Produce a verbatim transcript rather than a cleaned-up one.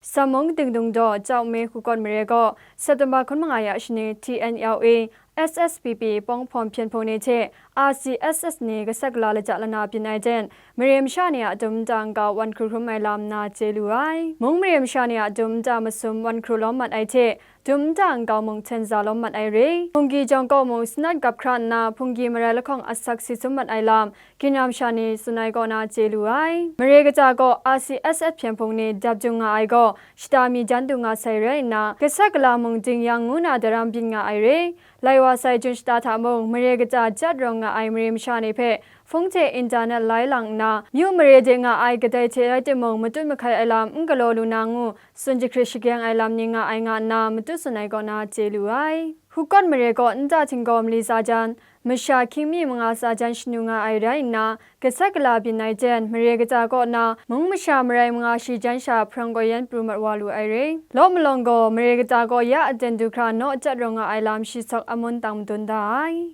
Samung dingdung daw Chau Me Hku Kawt Mare gaw September hkun manga ya shani T N L A, S S P P, Pawng Hpawm Hpyen Hpung ni hte R C S S ni gasat gala laja lana byin ai ten, mare masha ni a dum nta nkau wan hkru hkrum ai lam nna chye lu ai. Mung mare masha ni a dum nta masum wan hkru lawm mat ai hte, dum nta nkau mung hten za lawm mat ai re. Hpunggi jawng kaw mung sanat gap hkra nna, hpunggi marai lahkawng asak si sum mat ai lam, ginra masha ni tsun ai kaw na chye lu ai. Mare kaja kaw R C S S hpyen hpung ni dap dung nga ai gaw, shata mi jan du nga sai rai nna, gasat gala mung ding yang ngu na daram byin nga ai re. Lai wa sai Jun shata hta mung, mare kaja jat rawng nga ai mare masha ni hpe, hpung hte internet lai lang nna, myu mare de nga ai kadai hte rai timung, matut mahkai ai lam n galaw lu na ngu, tsun jahkrit shagyeng ai lam ni nga ai nga nna, matut tsun ai kaw na chye lu ai. Hku Kawt Mare gaw nta htinggaw mali tsa jan, masha hkying mi manga tsa jan shanu nga ai rai nna, gasat gala byin ai ten, mare kaja kaw na, mung masha marai manga shi jan sha hparang gaw yan pru mat wa lu ai re. Law malawng gaw, mare kaja kaw ya aten du hkra naw jat rawng nga ai lam shi sawk amun tang madun da ai.